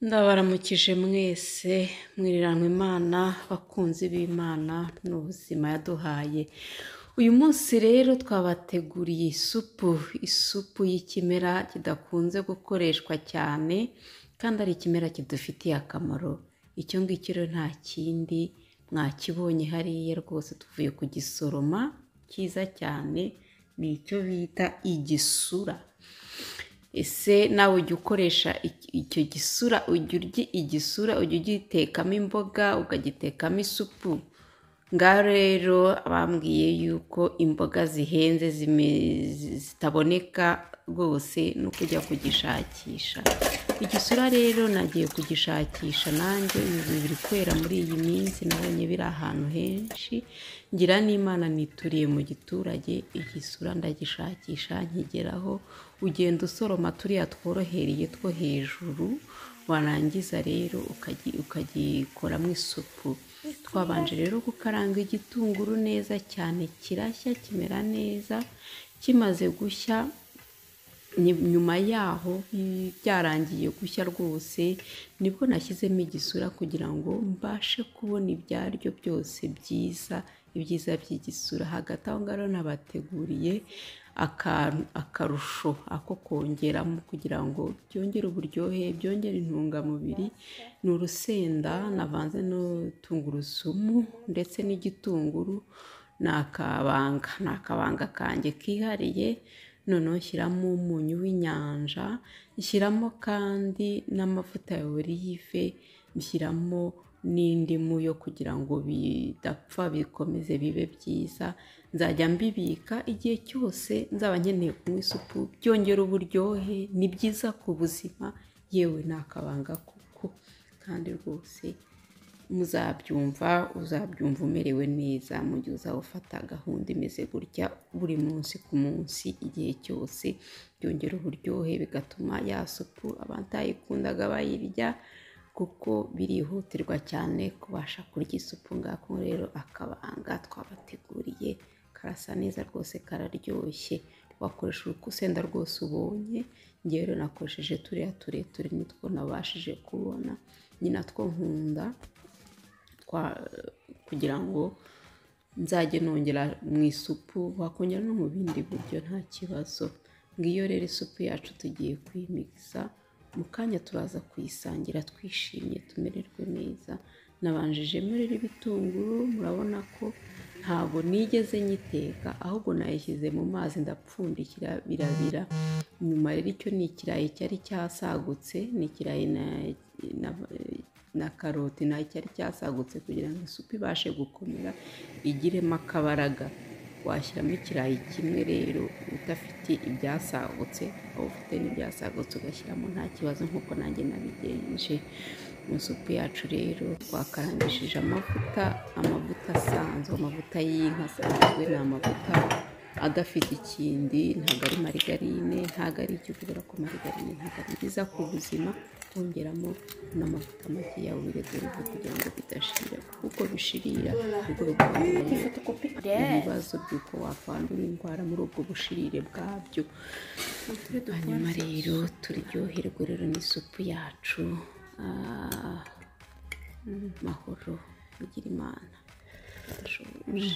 Ndabaramukije mwese mwiriranwa Imana, bakunzi b'Imana n'ubuzima yaduhaye. Uyu munsi rero twabateguriye isupu y'ikimera kidakunze gukoreshwa cyane kandi ari ikimera kidufitiye akamaro. Icyo ngicyo rero nta kindi, mwakibonye hariya rwose tuvuye kugisoroma, cyiza cyane, ni icyo bita igisura. Ese nawe ujya ukoresha icyo gisura, ujya urya igisura, ujya ugitekamo imboga, ukagitekamo isupu? Ngaho rero bambwiye yuko imboga zihenze zitaboneka rwose, no kujya kugishakisha. Igisura rero nagiye kugishakisha nanjye, ibi biri kwera muri iyi minsi, nabonye biri ahantu henshi, ngira n'Imana nituriye mu giturage, igisura ndagishakisha nkigeraho. Ugenda usoroma turiya tworohereye two hejuru, warangiza rero ukagikoramo isupu. Twabanje rero gukaranga igitunguru neza cyane, kirashya kimera neza. Kimaze gushya, nyuma yaho byarangiye gushya rwose, nibwo nashyizemo igisura kugira ngo mbashe kubona ibyaryo byose byiza, ibyiza by'igisura. Hagati aho ngaho nabateguriye akarusho ako kongeramo kugira ngo byongere uburyohe, byongere intungamubiri. Ni urusenda navanze n'utungurusumu ndetse n'igitunguru, ni akabanga kanjye kihariye. Noneho nshyiramo umunyu w'inyanja, nshyiramo kandi n'amavuta ya olive, nshyiramo n'indimu yo kugira ngo bidapfa bikomeze bibe byiza. Nzajya mbibika igihe cyose nzaba nkeneye kunywa isupu, byongera uburyohe, ni byiza ku buzima, yewe ni akabanga koko. Kandi rwose muzabyumva, uzabyumva umerewe neza mu gihe uzaba ufata gahunda imeze gutya buri munsi ku munsi, igihe cyose. Byongera uburyohe, bigatuma ya supu abatayikundaga bayirya, kuko birihutirwa cyane kubasha kurya isupu. Ngako rero akabanga twabateguriye karasa neza rwose, kararyoshye. Wakoresha urusenda rwose ubonye, ngewe rero nakoresheje turiya tureture nitwo nabashije kubona, ni natwo nkunda kugira ngo nzajye nongera mu isupu, wakongera no mu bindi buryo nta kibazo. Ngiyo rero isupu yacu tugiye kuyimigisa, mu kanya turaza kuyisangira twishimye tumererwe neza. Nabanjijemo rero ibitunguru, murabona ko ntabwo nigeze nyiteka, ahubwo nayishyize mu mazi ndapfundikira birabira. Nyuma rero icyo ni ikirayi cyari cyasagutse, ni ikirayi na karoti nayo cyari cyasagutse kugira ngo isupu ibashe gukomera igiremo akabaraga. Washyiramo ikirayi kimwe rero udafite ibyasagutse, waba ufite n'ibyasagutse ugashyiramo nta kibazo, nk'uko nanjye nabigenje. Mu isupu yacu rero twakarangishije amavuta, amavuta asanzwe, amavuta y'inka asanzwe, ni amavuta adafite ikindi, ntabwo ari marigarine, ntabwo ari icyo, kubera ko marigarine ntabwo ari nziza ku buzima. Kongeramo n'amavuta make ya huile d'olive kugira ngo bidashirira, kuko bishirira ubwo bikongera ibibazo by'uko wakwandura indwara muri ubwo bushirire bwabyo. Hanyuma rero turyoherwe rero n'isupu yacu. Mahoro, mugire Imana. Ndashoboje.